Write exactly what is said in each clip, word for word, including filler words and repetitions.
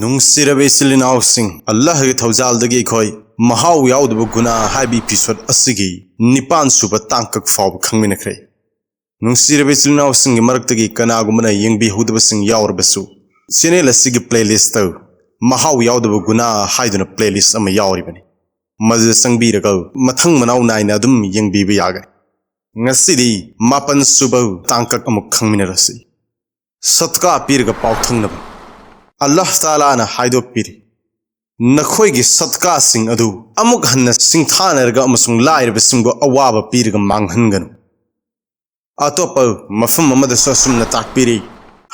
ꯅꯨꯡꯁꯤꯔꯕ ꯏꯆꯤꯜ ꯏꯅꯥꯎꯁꯤꯡ, ꯑꯜꯂꯥꯍꯒꯤ ꯊꯧꯖꯥꯜꯗꯒꯤ ꯑꯩꯈꯣꯏ ꯃꯍꯥꯎ ꯌꯥꯎꯗꯕ ꯒꯨꯅꯥ ꯍꯥꯏꯕ ꯏꯄꯤꯁꯣꯠ ꯑꯁꯤꯒꯤ ꯅꯤꯄꯥꯟ ꯁꯨꯕ ꯇꯥꯡꯀꯛ ꯐꯥꯎꯕ ꯈꯪꯃꯤꯟꯅꯈ꯭ꯔꯦ꯫ ꯅꯨꯡꯁꯤꯔꯕ ꯏꯆꯤꯜ ꯏꯅꯥꯎꯁꯤꯡꯒꯤ ꯃꯔꯛꯇꯒꯤ ꯀꯅꯥꯒꯨꯝꯕꯅ ꯌꯦꯡꯕꯤꯍꯧꯗꯕꯁꯤꯡ ꯌꯥꯎꯔꯕꯁꯨ, ꯆꯦꯅꯦꯜ ꯑꯁꯤꯒꯤ ꯄ꯭ꯂꯦꯂꯤꯁꯇ "ꯃꯍꯥꯎ ꯌꯥꯎꯗꯕ ꯒꯨꯅꯥ" ꯍꯥꯏꯗꯨꯅ ꯄ꯭ꯂꯦꯂꯤꯁ ꯑꯃ ꯌꯥꯎꯔꯤꯕꯅꯤ꯫ ꯃꯗꯨꯗ ꯆꯪꯕꯤꯔꯒ ꯃꯊꯪ ꯃꯅꯥꯎ ꯅꯥꯏꯅ ꯑꯗꯨꯝ ꯌꯦꯡꯕꯤꯕ ꯌꯥꯒꯅꯤ꯫ ꯉꯁꯤꯗꯤ ꯃꯥꯄꯟ ꯁꯨꯕ ꯇꯥꯡꯀꯛ ꯑꯃꯨꯛ ꯈꯪꯃꯤꯟꯅꯔꯁꯤ꯫ ꯁꯠꯀꯥ ꯄꯤꯔꯒ ꯄꯥꯎꯊꯪꯅꯕ꯫ ꯑꯜꯂꯥꯍ ꯇꯥꯂꯥꯅ ꯍꯥꯏꯗꯣꯛꯄꯤꯔꯤ, "ꯅꯈꯣꯏꯒꯤ ꯁꯠꯀꯥꯁꯤꯡ ꯑꯗꯨ ꯑꯃꯨꯛ ꯍꯟꯅ ꯁꯤꯡꯊꯥꯅꯔꯒ ꯑꯃꯁꯨꯡ ꯂꯥꯏꯔꯕꯁꯤꯡꯕꯨ ꯑꯋꯥꯕ ꯄꯤꯔꯒ ꯃꯥꯡꯍꯟꯒꯅꯨ꯫" ꯑꯇꯣꯞꯄ ꯃꯐꯝ ꯑꯃꯗꯁꯨ ꯑꯁꯨꯝꯅ ꯇꯥꯛꯄꯤꯔꯤ,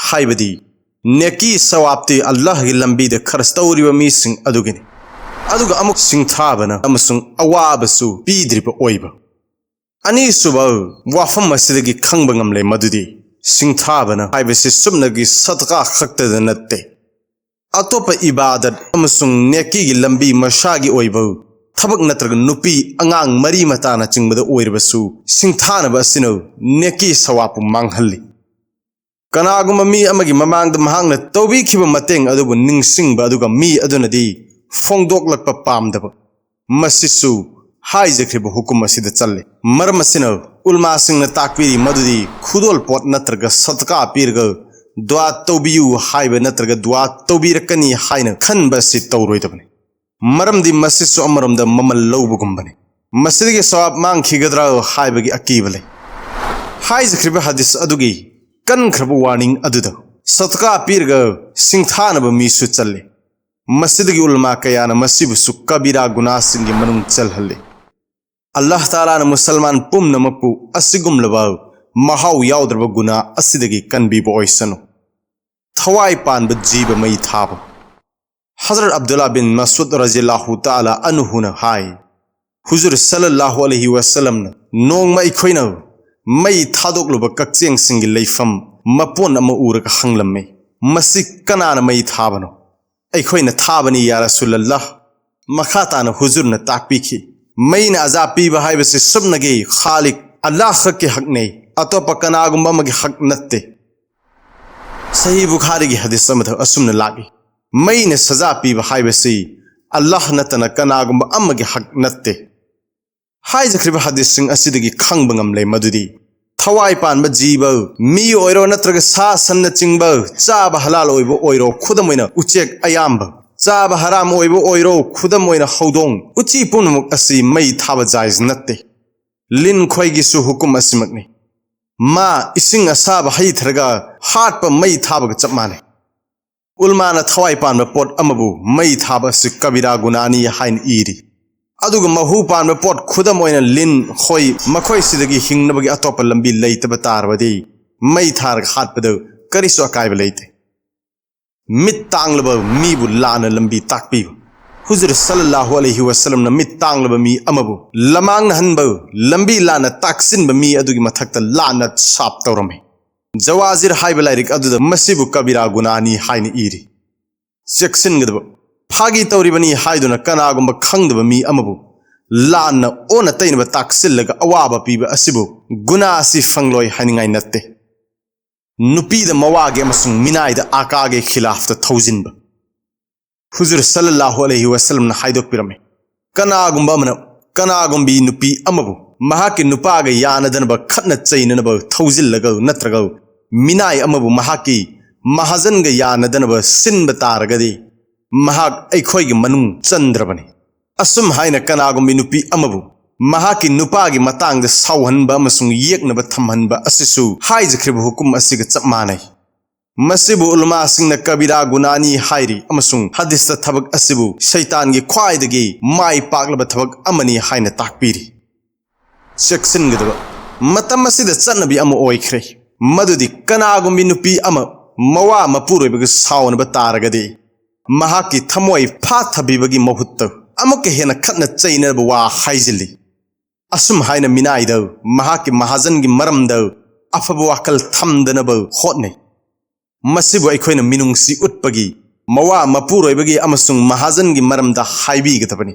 ꯍꯥꯏꯕꯗꯤ, ꯅꯦꯀꯤ ꯁꯋꯥꯕꯇꯤ ꯑꯜꯂꯥꯍꯒꯤ ꯂꯝꯕꯤꯗ ꯈꯔꯆ ꯇꯧꯔꯤꯕ ꯃꯤꯁꯤꯡ ꯑꯗꯨꯒꯤꯅꯤ, ꯑꯗꯨꯒ ꯑꯃꯨꯛ ꯁꯤꯡꯊꯥꯕꯅ ꯑꯃꯁꯨꯡ ꯑꯋꯥꯕꯁꯨ ꯄꯤꯗ꯭ꯔꯤꯕ ꯑꯣꯏꯕ꯫ ꯑꯅꯤꯁꯨꯕ ꯋꯥꯐꯝ ꯑꯁꯤꯗꯒꯤ ꯈꯪꯕ ꯉꯝꯂꯦ ꯃꯗꯨꯗꯤ ꯁꯤꯡꯊꯥꯕꯅ ꯍꯥꯏꯕꯁꯤ ꯁꯨꯞꯅꯒꯤ ꯁꯠꯀꯥ ꯈꯛꯇꯗ ꯅꯠꯇꯦ, ꯑꯇꯣꯞꯄ ꯏꯕꯥꯗꯠ ꯑꯃꯁꯨꯡ ꯅꯦꯀꯤꯒꯤ ꯂꯝꯕꯤ ꯃꯁꯥꯒꯤ ꯑꯣꯏꯕ ꯊꯕꯛ ꯅꯠꯇ꯭ꯔꯒ ꯅꯨꯄꯤ, ꯑꯉꯥꯡ, ꯃꯔꯤ ꯃꯇꯥꯅꯆꯤꯡꯕꯗ ꯑꯣꯏꯔꯕꯁꯨ ꯁꯤꯡꯊꯥꯅꯕ ꯑꯁꯤꯅ ꯅꯦꯀꯤ ꯁꯋꯥꯕꯄꯨ ꯃꯥꯡꯍꯜꯂꯤ꯫ ꯀꯅꯥꯒꯨꯝꯕ ꯃꯤ ꯑꯃꯒꯤ ꯃꯃꯥꯡꯗ ꯃꯍꯥꯛꯅ ꯇꯧꯕꯤꯈꯤꯕ ꯃꯇꯦꯡ ꯑꯗꯨꯕꯨ ꯅꯤꯡꯁꯤꯡꯕ ꯑꯗꯨꯒ ꯃꯤ ꯑꯗꯨꯅꯗꯤ ꯐꯣꯡꯗꯣꯛꯂꯛꯄ ꯄꯥꯝꯗꯕ, ꯃꯁꯤꯁꯨ ꯍꯥꯏꯖꯈ꯭ꯔꯤꯕ ꯍꯨꯀꯨꯝ ꯑꯁꯤꯗ ꯆꯜꯂꯤ꯫ ꯃꯔꯝ ꯑꯁꯤꯅ ꯎꯂꯃꯥꯁꯤꯡꯅ ꯇꯥꯛꯄꯤꯔꯤ ꯃꯗꯨꯗꯤ ꯈꯨꯗꯣꯜ ꯄꯣꯠ ꯅꯠꯇ꯭ꯔꯒ ꯁꯗꯀꯥ ꯄꯤꯔꯒ ꯗꯨꯋꯥ ꯇꯧꯕꯤꯌꯨ ꯍꯥꯏꯕ ꯅꯠꯇ꯭ꯔꯒ ꯗꯨꯋꯥ ꯇꯧꯕꯤꯔꯛꯀꯅꯤ ꯍꯥꯏꯅ ꯈꯟꯕ ꯑꯁꯤ ꯇꯧꯔꯣꯏꯗꯕꯅꯤ, ꯃꯔꯝꯗꯤ ꯃꯁꯤꯁꯨ ꯑꯃꯔꯣꯝꯗ ꯃꯃꯜ ꯂꯧꯕꯒꯨꯝꯕꯅꯤ꯫ ꯃꯁꯤꯗꯒꯤ ꯁꯋꯥꯕ ꯃꯥꯡꯈꯤꯒꯗ꯭ꯔꯥ ꯍꯥꯏꯕꯒꯤ ꯑꯀꯤꯕ ꯂꯩ꯫ ꯍꯥꯏꯖꯈ꯭ꯔꯤꯕ ꯍꯗꯤꯁ ꯑꯗꯨꯒꯤ ꯀꯟꯈ꯭ꯔꯕ ꯋꯥꯔꯅꯤꯡ ꯑꯗꯨꯗ ꯁꯗꯀꯥ ꯄꯤꯔꯒ ꯁꯤꯡꯊꯥꯅꯕ ꯃꯤꯁꯨ ꯆꯜꯂꯤ꯫ ꯃꯁꯤꯗꯒꯤ ꯎꯂꯃꯥ ꯀꯌꯥꯅ ꯃꯁꯤꯕꯨꯁꯨ ꯀꯕꯤꯔꯥ ꯒꯨꯅꯥꯁꯤꯡꯒꯤ ꯃꯅꯨꯡ ꯆꯜꯍꯜꯂꯤ꯫ ꯑꯜꯂꯥꯍ ꯇꯥꯂꯥꯅ ꯃꯨꯁꯜꯃꯥꯟ ꯄꯨꯝꯅꯃꯛꯄꯨ ꯑꯁꯤꯒꯨꯝꯂꯕ ꯃꯍꯥꯎ ꯌꯥꯎꯗ꯭ꯔꯕ ꯒꯨꯅꯥ ꯑꯁꯤꯗꯒꯤ ꯀꯟꯕꯤꯕ ꯑꯣꯏꯁꯅꯨ꯫ ꯊꯋꯥꯏ ꯄꯥꯟꯕ ꯖꯤꯕ ꯃꯩ ꯊꯥꯕ꯫ ꯍꯖꯔꯠ ꯑꯕꯗꯨꯜꯂꯥ ꯕꯤꯟ ꯃꯁꯨꯗ ꯔꯖꯤꯌꯜꯂꯥꯍꯨ ꯇꯥꯂꯥ ꯑꯟꯍꯨꯅ ꯍꯥꯏ, ꯍꯨꯖꯨꯔ ꯁꯜꯂꯜꯂꯥꯍꯨ ꯑꯂꯩꯍꯤ ꯋꯥꯁꯜꯂꯝꯅ, "ꯅꯣꯡꯃ ꯑꯩꯈꯣꯏꯅ ꯃꯩ ꯊꯥꯗꯣꯛꯂꯨꯕ ꯀꯛꯆꯦꯡꯁꯤꯡꯒꯤ ꯂꯩꯐꯝ ꯃꯄꯣꯟ ꯑꯃ ꯎꯔꯒ ꯍꯪꯂꯝꯃꯤ, 'ꯃꯁꯤ ꯀꯅꯥꯅ ꯃꯩ ꯊꯥꯕꯅꯣ?' ꯑꯩꯈꯣꯏꯅ ꯊꯥꯕꯅꯤ, ꯌꯥ ꯔꯁꯨꯂꯜꯂꯥꯍ꯫" ꯃꯈꯥ ꯇꯥꯅ ꯍꯨꯖꯨꯔꯅ ꯇꯥꯛꯄꯤꯈꯤ, "ꯃꯩꯅ ꯑꯖꯥ ꯄꯤꯕ ꯍꯥꯏꯕꯁꯤ ꯁꯨꯞꯅꯒꯤ ꯈꯥꯂꯤꯛ ꯑꯜꯂꯥꯍ ꯈꯛꯀꯤ ꯍꯛꯅꯦ, ꯑꯇꯣꯞꯄ ꯀꯅꯥꯒꯨꯝꯕ ꯑꯃꯒꯤ ꯍꯛ ꯅꯠꯇꯦ꯫ ꯁꯍꯤ ꯕꯨꯈꯥꯔꯤꯒꯤ ꯍꯗꯤꯁ ꯑꯃꯗ ꯑꯁꯨꯝꯅ ꯂꯥꯛꯏ, ꯃꯩꯅ ꯁꯖꯥ ꯄꯤꯕ ꯍꯥꯏꯕꯁꯤ ꯑꯜꯂꯥꯍ ꯅꯠꯇꯅ ꯀꯅꯥꯒꯨꯝꯕ ꯑꯃꯒꯤ ꯍꯛ ꯅꯠꯇꯦ꯫ ꯍꯥꯏꯖꯈ꯭ꯔꯤꯕ ꯍꯗꯤꯁꯁꯤꯡ ꯑꯁꯤꯗꯒꯤ ꯈꯪꯕ ꯉꯝꯂꯦ ꯃꯗꯨꯗꯤ ꯊꯋꯥꯏ ꯄꯥꯟꯕ ꯖꯤꯕ, ꯃꯤ ꯑꯣꯏꯔꯣ ꯅꯠꯇ꯭ꯔꯒ ꯁꯥ ꯁꯟꯅꯆꯤꯡꯕ, ꯆꯥꯕ ꯍꯂꯥꯜ ꯑꯣꯏꯕ ꯑꯣꯏꯔꯣ, ꯈꯨꯗꯝ ꯑꯣꯏꯅ ꯎꯆꯦꯛ ꯑꯌꯥꯝꯕ, ꯆꯥꯕ ꯍꯔꯥꯝ ꯑꯣꯏꯕ ꯑꯣꯏꯔꯣ, ꯈꯨꯗꯝ ꯑꯣꯏꯅ ꯍꯧꯗꯣꯡ, ꯎꯆꯤ ꯄꯨꯝꯅꯃꯛ ꯑꯁꯤ ꯃꯩ ꯊꯥꯕ ꯖꯥꯏꯖ ꯅꯠꯇꯦ꯫ ꯂꯤꯟ ꯈꯣꯏꯒꯤꯁꯨ ꯍꯨꯀꯨꯝ ꯑꯁꯤꯃꯛꯅꯤ꯫ ꯃꯥ ꯏꯁꯤꯡ ꯑꯁꯥꯕ ꯍꯩꯊꯔꯒ ꯍꯥꯠꯄ ꯃꯩ ꯊꯥꯕꯒ ꯆꯞ ꯃꯥꯟꯅꯩ꯫ ꯎꯜꯃꯥꯅ ꯊꯋꯥꯏ ꯄꯥꯟꯕ ꯄꯣꯠ ꯑꯃꯕꯨ ꯃꯩ ꯊꯥꯕ ꯑꯁꯤ ꯀꯕꯤꯔꯥ ꯒꯨꯅꯥꯅꯤ ꯍꯥꯏꯅ ꯏꯔꯤ꯫ ꯑꯗꯨꯒ ꯃꯍꯨ ꯄꯥꯟꯕ ꯄꯣꯠ, ꯈꯨꯗꯝ ꯑꯣꯏꯅ ꯂꯤꯟ, ꯈꯣꯏ, ꯃꯈꯣꯏꯁꯤꯗꯒꯤ ꯍꯤꯡꯅꯕꯒꯤ ꯑꯇꯣꯞꯄ ꯂꯝꯕꯤ ꯂꯩꯇꯕ ꯇꯥꯔꯕꯗꯤ, ꯃꯩ ꯊꯥꯔꯒ ꯍꯥꯠꯄꯗ ꯀꯔꯤꯁꯨ ꯑꯀꯥꯏꯕ ꯂꯩꯇꯦ꯫ ꯃꯤꯠ ꯇꯥꯡꯂꯕ ꯃꯤꯕꯨ ꯂꯥꯟꯅ ꯂꯝꯕꯤ ꯇꯥꯛꯄꯤꯕ꯫ ꯍꯨꯖꯨꯔ ꯁꯜꯂꯜꯂꯥꯍꯨ ꯑꯂꯩꯍꯤ ꯋꯁꯜꯂꯝꯅ ꯃꯤꯠ ꯇꯥꯡꯂꯕ ꯃꯤ ꯑꯃꯕꯨ ꯂꯃꯥꯡꯅꯍꯟꯕ, ꯂꯝꯕꯤ ꯂꯥꯟꯅ ꯇꯥꯛꯁꯤꯟꯕ ꯃꯤ ꯑꯗꯨꯒꯤ ꯃꯊꯛꯇ ꯂꯥꯟꯅ ꯁꯥꯞ ꯇꯧꯔꯝꯃꯤ꯫ ꯖꯋꯥꯖꯤꯔ ꯍꯥꯏꯕ ꯂꯥꯏꯔꯤꯛ ꯑꯗꯨꯗ ꯃꯁꯤꯕꯨ ꯀꯕꯤꯔꯥ ꯒꯨꯅꯥꯅꯤ ꯍꯥꯏꯅ ꯏꯔꯤ꯫ ꯆꯦꯛꯁꯤꯟꯒꯗꯕ, ꯐꯥꯒꯤ ꯇꯧꯔꯤꯕꯅꯤ ꯍꯥꯏꯗꯨꯅ ꯀꯅꯥꯒꯨꯝꯕ ꯈꯪꯗꯕ ꯃꯤ ꯑꯃꯕꯨ ꯂꯥꯟꯅ ꯑꯣꯟꯅ ꯇꯩꯅꯕ ꯇꯥꯛꯁꯤꯜꯂꯒ ꯑꯋꯥꯕ ꯄꯤꯕ ꯑꯁꯤꯕꯨ ꯒꯨꯅꯥ ꯑꯁꯤ ꯐꯪꯂꯣꯏ ꯍꯥꯏꯅꯤꯡꯉꯥꯏ ꯅꯠꯇꯦ꯫ ꯅꯨꯄꯤꯗ ꯃꯋꯥꯒꯤ ꯑꯃꯁꯨꯡ ꯃꯤꯅꯥꯏꯗ ꯑꯥꯀꯥꯒꯤ ꯈꯤꯂꯥꯐꯇ ꯊꯧꯖꯤꯟꯕ꯫ ꯍꯨꯖꯨꯔ ꯁꯜꯂꯜꯂꯥꯍꯨ ꯑꯂꯩꯍꯤ ꯋꯁꯜꯂꯝꯅ ꯍꯥꯏꯗꯣꯛꯄꯤꯔꯝꯃꯤ, ꯀꯅꯥꯒꯨꯝꯕ ꯑꯃꯅ ꯀꯅꯥꯒꯨꯝꯕꯤ ꯅꯨꯄꯤ ꯑꯃꯕꯨ ꯃꯍꯥꯛꯀꯤ ꯅꯨꯄꯥꯒ ꯌꯥꯅꯗꯅꯕ ꯈꯠꯅ ꯆꯩꯅꯅꯕ ꯊꯧꯖꯤꯜꯂꯒ ꯅꯠꯇ꯭ꯔꯒ ꯃꯤꯅꯥꯏ ꯑꯃꯕꯨ ꯃꯍꯥꯛꯀꯤ ꯃꯍꯥꯖꯟꯒ ꯌꯥꯅꯗꯅꯕ ꯁꯤꯟꯕ ꯇꯥꯔꯒꯗꯤ, ꯃꯍꯥꯛ ꯑꯩꯈꯣꯏꯒꯤ ꯃꯅꯨꯡ ꯆꯟꯗ꯭ꯔꯕꯅꯤ꯫ ꯑꯁꯨꯝ ꯍꯥꯏꯅ ꯀꯅꯥꯒꯨꯝꯕꯤ ꯅꯨꯄꯤ ꯑꯃꯕꯨ ꯃꯍꯥꯛꯀꯤ ꯅꯨꯄꯥꯒꯤ ꯃꯇꯥꯡꯗ ꯁꯥꯎꯍꯟꯕ ꯑꯃꯁꯨꯡ ꯌꯦꯛꯅꯕ ꯊꯝꯍꯟꯕ ꯑꯁꯤꯁꯨ ꯍꯥꯏꯖꯈ꯭ꯔꯤꯕ ꯍꯨꯀꯨꯝ ꯑꯁꯤꯒ ꯆꯞ ꯃꯥꯟꯅꯩ꯫ ꯃꯁꯤꯕꯨ ꯎꯂꯃꯥꯁꯤꯡꯅ ꯀꯕꯤꯔꯥ ꯒꯨꯅꯥꯅꯤ ꯍꯥꯏꯔꯤ ꯑꯃꯁꯨꯡ ꯍꯗꯤꯁꯇ ꯊꯕꯛ ꯑꯁꯤꯕꯨ ꯁꯩꯇꯥꯟꯒꯤ ꯈ꯭ꯋꯥꯏꯗꯒꯤ ꯃꯥꯏ ꯄꯥꯛꯂꯕ ꯊꯕꯛ ꯑꯃꯅꯤ ꯍꯥꯏꯅ ꯇꯥꯛꯄꯤꯔꯤ꯫ ꯆꯦꯛꯁꯤꯟꯒꯗꯕ, ꯃꯇꯝ ꯑꯁꯤꯗ ꯆꯠꯅꯕꯤ ꯑꯃ ꯑꯣꯏꯈ꯭ꯔꯦ, ꯃꯗꯨꯗꯤ ꯀꯅꯥꯒꯨꯝꯕꯤ ꯅꯨꯄꯤ ꯑꯃ ꯃꯋꯥ ꯃꯄꯨꯔꯣꯏꯕꯒ ꯁꯥꯎꯅꯕ ꯇꯥꯔꯒꯗꯤ, ꯃꯍꯥꯛꯀꯤ ꯊꯃꯣꯏ ꯐꯥꯊꯕꯤꯕꯒꯤ ꯃꯍꯨꯠꯇ ꯑꯃꯨꯛꯀ ꯍꯦꯟꯅ ꯈꯠꯅ ꯆꯩꯅꯕ ꯋꯥ ꯍꯥꯏꯖꯤꯜꯂꯤ꯫ ꯑꯁꯨꯝ ꯍꯥꯏꯅ ꯃꯤꯅꯥꯏꯗ ꯃꯍꯥꯛꯀꯤ ꯃꯍꯥꯖꯟꯒꯤ ꯃꯔꯝꯗ ꯑꯐꯕ ꯋꯥꯈꯜ ꯊꯝꯗꯅꯕ ꯍꯣꯠꯅꯩ꯫ ꯃꯁꯤꯕꯨ ꯑꯩꯈꯣꯏꯅ ꯃꯤꯅꯨꯡꯁꯤ ꯎꯠꯄꯒꯤ, ꯃꯋꯥ ꯃꯄꯨꯔꯣꯏꯕꯒꯤ ꯑꯃꯁꯨꯡ ꯃꯍꯥꯖꯟꯒꯤ ꯃꯔꯝꯗ ꯍꯥꯏꯕꯤꯒꯗꯕꯅꯤ꯫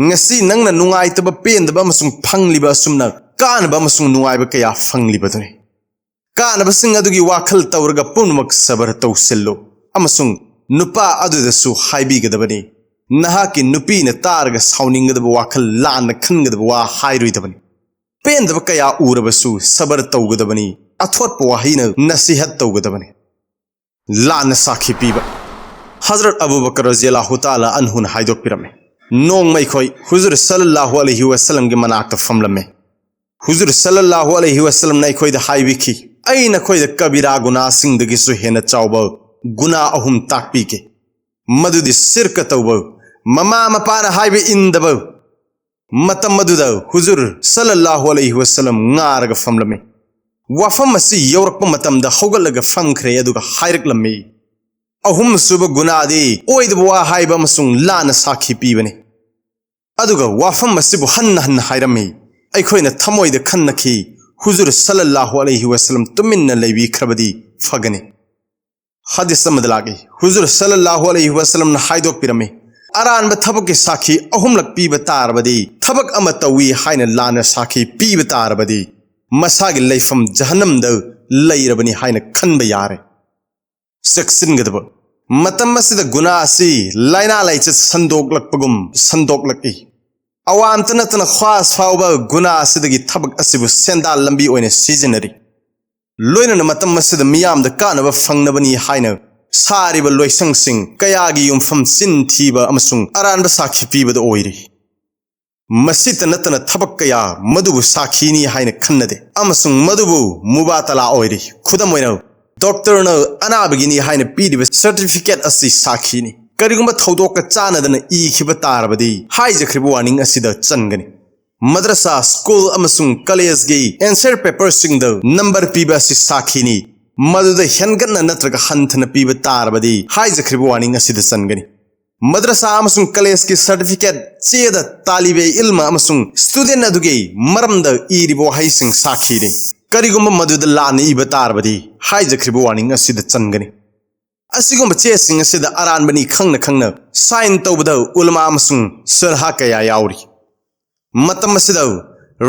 ꯉꯁꯤ ꯅꯪꯅ ꯅꯨꯡꯉꯥꯏꯇꯕ, ꯄꯦꯟꯗꯕ ꯑꯃꯁꯨꯡ ꯐꯪꯂꯤꯕ ꯑꯁꯨꯝꯅ ꯀꯥꯅꯕ ꯑꯃꯁꯨꯡ ꯅꯨꯡꯉꯥꯏꯕ ꯀꯌꯥ ꯐꯪꯂꯤꯕꯗꯨꯅꯤ꯫ ꯀꯥꯅꯕꯁꯤꯡ ꯑꯗꯨꯒꯤ ꯋꯥꯈꯜ ꯇꯧꯔꯒ ꯄꯨꯝꯅꯃꯛ ꯁꯕꯔ ꯇꯧꯁꯤꯜꯂꯨ ꯑꯃꯁꯨꯡ ꯅꯨꯄꯥ ꯑꯗꯨꯗꯁꯨ ꯍꯥꯏꯕꯤꯒꯗꯕꯅꯤ꯫ ꯅꯍꯥꯛꯀꯤ ꯅꯨꯄꯤꯅ ꯇꯥꯔꯒ ꯁꯥꯎꯅꯤꯡꯒꯗꯕ ꯋꯥꯈꯜ, ꯂꯥꯟꯅ ꯈꯟꯒꯗꯕ ꯋꯥ ꯍꯥꯏꯔꯣꯏꯗꯕꯅꯤ꯫ ꯄꯦꯟꯗꯕ ꯀꯌꯥ ꯎꯔꯕꯁꯨ ꯁꯕꯔ ꯇꯧꯒꯗꯕꯅꯤ꯫ ꯑꯊꯣꯠꯄ ꯋꯥꯍꯩꯅ ꯅꯁꯤꯍꯠ ꯇꯧꯒꯗꯕꯅꯤ꯫ ꯂꯥꯟꯅ ꯁꯥꯈꯤ ꯄꯤꯕ꯫ ꯍꯖꯔꯠ ꯑꯕꯨ ꯕꯀꯔ ꯔꯖꯤꯌꯜꯂꯥꯍꯨ ꯇꯥꯂꯥ ꯑꯟꯍꯨꯅ ꯍꯥꯏꯗꯣꯛꯄꯤꯔꯝꯃꯤ, "ꯅꯣꯡꯃ ꯑꯩꯈꯣꯏ ꯍꯨꯖꯨꯔ ꯁꯜꯂꯜꯂꯥꯍꯨ ꯑꯂꯩꯍꯤ ꯋꯁꯜꯂꯝꯒꯤ ꯃꯅꯥꯛꯇ ꯐꯝꯂꯝꯃꯤ꯫ ꯍꯨꯖꯨꯔ ꯁꯜꯂꯜꯂꯥꯍꯨ ꯑꯂꯩꯍꯤ ꯋꯁꯜꯂꯝꯅ ꯑꯩꯈꯣꯏꯗ ꯍꯥꯏꯕꯤꯈꯤ, ꯑꯩ ꯅꯈꯣꯏꯗ ꯀꯕꯤꯔꯥ ꯒꯨꯅꯥꯁꯤꯡꯗꯒꯤꯁꯨ ꯍꯦꯟꯅ ꯆꯥꯎꯕ ꯒꯨꯅꯥ ꯑꯍꯨꯝ ꯇꯥꯛꯄꯤꯒꯦ꯫ ꯃꯗꯨꯗꯤ ꯁꯤꯔꯀ ꯇꯧꯕ, ꯃꯃꯥ ꯃꯄꯥꯅ ꯍꯥꯏꯕ ꯏꯟꯗꯕ꯫" ꯃꯇꯝ ꯑꯗꯨꯗ ꯍꯨꯖꯨꯔ ꯁꯜꯂꯜꯂꯥꯍꯨ ꯑꯂꯩꯍꯤ ꯋꯁꯜꯂꯝ ꯉꯥꯔꯒ ꯐꯝꯂꯝꯃꯤ꯫ ꯋꯥꯐꯝ ꯑꯁꯤ ꯌꯧꯔꯛꯄ ꯃꯇꯝꯗ ꯍꯧꯒꯠꯂꯒ ꯐꯝꯈ꯭ꯔꯦ, ꯑꯗꯨꯒ ꯍꯥꯏꯔꯛꯂꯝꯃꯤ, "ꯑꯍꯨꯝꯁꯨꯕ ꯒꯨꯅꯥꯗꯤ ꯑꯣꯏꯗꯕ ꯋꯥ ꯍꯥꯏꯕ ꯑꯃꯁꯨꯡ ꯂꯥꯟꯅ ꯁꯥꯈꯤ ꯄꯤꯕꯅꯤ꯫" ꯑꯗꯨꯒ ꯋꯥꯐꯝ ꯑꯁꯤꯕꯨ ꯍꯟꯅ ꯍꯟꯅ ꯍꯥꯏꯔꯝꯃꯤ꯫ ꯑꯩꯈꯣꯏꯅ ꯊꯃꯣꯏꯗ ꯈꯟꯅꯈꯤ, ꯍꯨꯖꯨꯔ ꯁꯜꯂꯜꯂꯥꯍꯨ ꯑꯂꯩꯍꯤ ꯋꯁꯜꯂꯝ ꯇꯨꯃꯤꯟꯅ ꯂꯩꯕꯤꯈ꯭ꯔꯕꯗꯤ ꯐꯒꯅꯤ꯫ ꯍꯗꯤꯁ ꯑꯃꯗ ꯂꯥꯛꯏ, ꯍꯨꯖꯨꯔ ꯁꯜꯂꯜꯂꯥꯍꯨ ꯑꯂꯩꯍꯤ ꯋꯁꯜꯂꯝꯅ ꯍꯥꯏꯗꯣꯛꯄꯤꯔꯝꯃꯤ, "ꯑꯔꯥꯟꯕ ꯊꯕꯛꯀꯤ ꯁꯥꯈꯤ ꯑꯍꯨꯝꯂꯛ ꯄꯤꯕ ꯇꯥꯔꯕꯗꯤ, ꯊꯕꯛ ꯑꯃ ꯇꯧꯏ ꯍꯥꯏꯅ ꯂꯥꯟꯅ ꯁꯥꯈꯤ ꯄꯤꯕ ꯇꯥꯔꯕꯗꯤ, ꯃꯁꯥꯒꯤ ꯂꯩꯐꯝ ꯖꯍꯟꯅꯝꯗ ꯂꯩꯔꯕꯅꯤ ꯍꯥꯏꯅ ꯈꯟꯕ ꯌꯥꯔꯦ꯫" ꯆꯦꯛꯁꯤꯟꯒꯗꯕ꯫ ꯃꯇꯝ ꯑꯁꯤꯗ ꯒꯨꯅꯥ ꯑꯁꯤ ꯂꯥꯏꯅꯥ ꯂꯥꯏꯆꯠ ꯁꯟꯗꯣꯛꯂꯛꯄꯒꯨꯝ ꯁꯟꯗꯣꯛꯂꯛꯏ꯫ ꯑꯋꯥꯝꯇ ꯅꯠꯇꯅ ꯈ꯭ꯋꯥꯁ ꯐꯥꯎꯕ ꯒꯨꯅꯥ ꯑꯁꯤꯗꯒꯤ ꯊꯕꯛ ꯑꯁꯤꯕꯨ ꯁꯦꯟꯗꯥꯜ ꯂꯝꯕꯤ ꯑꯣꯏꯅ ꯁꯤꯖꯤꯟꯅꯔꯤ꯫ ꯂꯣꯏꯅꯅ ꯃꯇꯝ ꯑꯁꯤꯗ ꯃꯤꯌꯥꯝꯗ ꯀꯥꯟꯅꯕ ꯐꯪꯅꯕꯅꯤ ꯍꯥꯏꯅ ꯁꯥꯔꯤꯕ ꯂꯣꯏꯁꯪꯁꯤꯡ ꯀꯌꯥꯒꯤ ꯌꯨꯝꯐꯝ ꯆꯤꯟ ꯊꯤꯕ ꯑꯃꯁꯨꯡ ꯑꯔꯥꯟꯕ ꯁꯥꯈꯤ ꯄꯤꯕꯗ ꯑꯣꯏꯔꯤ꯫ ꯃꯁꯤꯇ ꯅꯠꯇꯅ ꯊꯕꯛ ꯀꯌꯥ ꯃꯗꯨꯕꯨ ꯁꯥꯈꯤꯅꯤ ꯍꯥꯏꯅ ꯈꯟꯅꯗꯦ ꯑꯃꯁꯨꯡ ꯃꯗꯨꯕꯨ ꯃꯨꯕꯥꯇꯂꯥ ꯑꯣꯏꯔꯤ꯫ ꯈꯨꯗꯝ ꯑꯣꯏꯅ, ꯗꯣꯛꯇꯔꯅ ꯑꯅꯥꯕꯒꯤꯅꯤ ꯍꯥꯏꯅ ꯄꯤꯔꯤꯕ ꯁꯔꯇꯤꯐꯤꯀꯦꯠ ꯑꯁꯤ ꯁꯥꯈꯤꯅꯤ꯫ ꯀꯔꯤꯒꯨꯝꯕ ꯊꯧꯗꯣꯛꯀ ꯆꯥꯟꯅꯗꯅ ꯏꯈꯤꯕ ꯇꯥꯔꯕꯗꯤ, ꯍꯥꯏꯖꯈ꯭ꯔꯤꯕ ꯋꯥꯔꯅꯤꯡ ꯑꯁꯤꯗ ꯆꯟꯒꯅꯤ꯫ ꯃꯗ꯭ꯔꯁꯥ, ꯁ꯭ꯀꯨꯜ ꯑꯃꯁꯨꯡ ꯀꯂꯦꯖꯒꯤ ꯑꯦꯟꯁꯔ ꯄꯦꯄꯔꯁꯤꯡꯗ ꯅꯝꯕꯔ ꯄꯤꯕ ꯑꯁꯤ ꯁꯥꯈꯤꯅꯤ꯫ ꯃꯗꯨꯗ ꯍꯦꯟꯒꯠꯅ ꯅꯠꯇ꯭ꯔꯒ ꯍꯟꯊꯅ ꯄꯤꯕ ꯇꯥꯔꯕꯗꯤ, ꯍꯥꯏꯖꯈ꯭ꯔꯤꯕ ꯋꯥꯔꯅꯤꯡ ꯑꯁꯤꯗ ꯆꯟꯒꯅꯤ꯫ ꯃꯗ꯭ꯔꯁꯥ ꯑꯃꯁꯨꯡ ꯀꯂꯦꯖꯀꯤ ꯁꯔꯇꯤꯐꯤꯀꯦꯠ ꯆꯦꯗ ꯇꯥꯂꯤꯕꯦ ꯏꯜꯃ ꯑꯃꯁꯨꯡ ꯁ꯭ꯇꯨꯗꯦꯟꯠ ꯑꯗꯨꯒꯤ ꯃꯔꯝꯗ ꯏꯔꯤꯕ ꯋꯥꯍꯩꯁꯤꯡ ꯁꯥꯈꯤꯅꯤ꯫ ꯀꯔꯤꯒꯨꯝꯕ ꯃꯗꯨꯗ ꯂꯥꯟꯅ ꯏꯕ ꯇꯥꯔꯕꯗꯤ, ꯍꯥꯏꯖꯈ꯭ꯔꯤꯕ ꯋꯥꯔꯅꯤꯡ ꯑꯁꯤꯗ ꯆꯟꯒꯅꯤ꯫ ꯑꯁꯤꯒꯨꯝꯕ ꯆꯦꯁꯤꯡ ꯑꯁꯤꯗ ꯑꯔꯥꯟꯕꯅꯤ ꯈꯪꯅ ꯈꯪꯅ ꯁꯥꯏꯟ ꯇꯧꯕꯗ ꯎꯂꯃꯥ ꯑꯃꯁꯨꯡ ꯁꯨꯂꯍꯥ ꯀꯌꯥ ꯌꯥꯎꯔꯤ꯫ ꯃꯇꯝ ꯑꯁꯤꯗ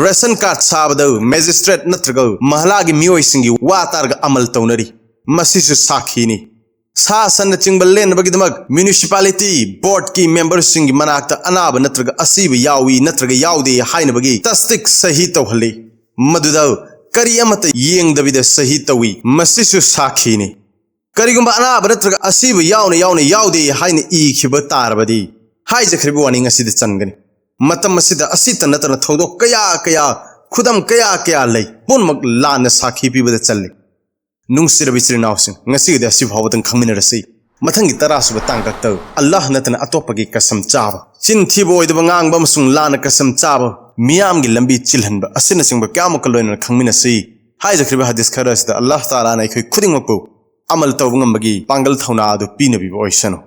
ꯔꯦꯁꯟ ꯀꯥꯔꯗ ꯁꯥꯕꯗ ꯃꯦꯖꯤꯁꯇ꯭ꯔꯦꯠ ꯅꯠꯇ꯭ꯔꯒ ꯃꯍꯂꯥꯒꯤ ꯃꯤꯑꯣꯏꯁꯤꯡꯒꯤ ꯋꯥ ꯇꯥꯔꯒ ꯑꯃꯜ ꯇꯧꯅꯔꯤ꯫ ꯃꯁꯤꯁꯨ ꯁꯥꯈꯤꯅꯤ꯫ ꯁꯥ ꯁꯟꯅꯆꯤꯡꯕ ꯂꯦꯟꯅꯕꯒꯤꯗꯃꯛ ꯃ꯭ꯌꯨꯅꯤꯁꯤꯄꯥꯂꯤꯇꯤ ꯕꯣꯔꯗꯀꯤ ꯃꯦꯝꯕꯔꯁꯤꯡꯒꯤ ꯃꯅꯥꯛꯇ ꯑꯅꯥꯕ ꯅꯠꯇ꯭ꯔꯒ ꯑꯁꯤꯕ ꯌꯥꯎꯏ ꯅꯠꯇ꯭ꯔꯒ ꯌꯥꯎꯗꯦ ꯍꯥꯏꯅꯕꯒꯤ ꯇꯁꯗꯤꯛ ꯁꯍꯤ ꯇꯧꯍꯜꯂꯤ꯫ ꯃꯗꯨꯗ ꯀꯔꯤ ꯑꯃꯠꯇ ꯌꯦꯡꯗꯕꯤꯗ ꯁꯍꯤ ꯇꯧꯏ꯫ ꯃꯁꯤꯁꯨ ꯁꯥꯈꯤꯅꯤ꯫ ꯀꯔꯤꯒꯨꯝꯕ ꯑꯅꯥꯕ ꯅꯠꯇ꯭ꯔꯒ ꯑꯁꯤꯕ ꯌꯥꯎꯅ ꯌꯥꯎꯅ ꯌꯥꯎꯗꯦ ꯍꯥꯏꯅ ꯏꯈꯤꯕ ꯇꯥꯔꯕꯗꯤ, ꯍꯥꯏꯖꯈ꯭ꯔꯤꯕ ꯋꯥꯅꯤꯡ ꯑꯁꯤꯗ ꯆꯟꯒꯅꯤ꯫ ꯃꯇꯝ ꯑꯁꯤꯗ ꯑꯁꯤꯇ ꯅꯠꯇꯅ ꯊꯧꯗꯣꯛ ꯀꯌꯥ ꯀꯌꯥ, ꯈꯨꯗꯝ ꯀꯌꯥ ꯀꯌꯥ ꯂꯩ, ꯄꯨꯝꯅꯃꯛ ꯂꯥꯟꯅ ꯁꯥꯈꯤ ꯄꯤꯕꯗ ꯆꯜꯂꯤ꯫ ꯅꯨꯡꯁꯤꯔꯕ ꯏꯆꯤꯜ ꯏꯅꯥꯎꯁꯤꯡ, ꯉꯁꯤꯒꯤꯗꯤ ꯑꯁꯤ ꯐꯥꯎꯕꯗꯪ ꯈꯪꯃꯤꯟꯅꯔꯁꯤ꯫ ꯃꯊꯪꯒꯤ ꯇꯔꯥꯁꯨꯕ ꯇꯥꯡꯀꯛꯇ ꯑꯜꯂꯥꯍ ꯅꯠꯇꯅ ꯑꯇꯣꯞꯄꯒꯤ ꯀꯁꯝ ꯆꯥꯕ, ꯆꯤꯟ ꯊꯤꯕ ꯑꯣꯏꯗꯕ ꯉꯥꯡꯕ ꯑꯃꯁꯨꯡ ꯂꯥꯟꯅ ꯀꯁꯝ ꯆꯥꯕ, ꯃꯤꯌꯥꯝꯒꯤ ꯂꯝꯕꯤ ꯆꯤꯜꯍꯟꯕ ꯑꯁꯤꯅꯆꯤꯡꯕ ꯀꯌꯥꯃꯨꯛꯀ ꯂꯣꯏꯅꯅ ꯈꯪꯃꯤꯟꯅꯁꯤ꯫ ꯍꯥꯏꯖꯈ꯭ꯔꯤꯕ ꯍꯗꯤꯁ ꯈꯔ ꯑꯁꯤꯗ ꯑꯜꯂꯥꯍ ꯇꯥꯂꯥꯅ ꯑꯩꯈꯣꯏ ꯈꯨꯗꯤꯡꯃꯛꯄꯨ ꯑꯃꯜ ꯇꯧꯕ ꯉꯝꯕꯒꯤ ꯄꯥꯡꯒꯜ ꯊꯧꯅꯥ ꯑꯗꯨ ꯄꯤꯅꯕꯤꯕ ꯑꯣꯏꯁꯅꯨ꯫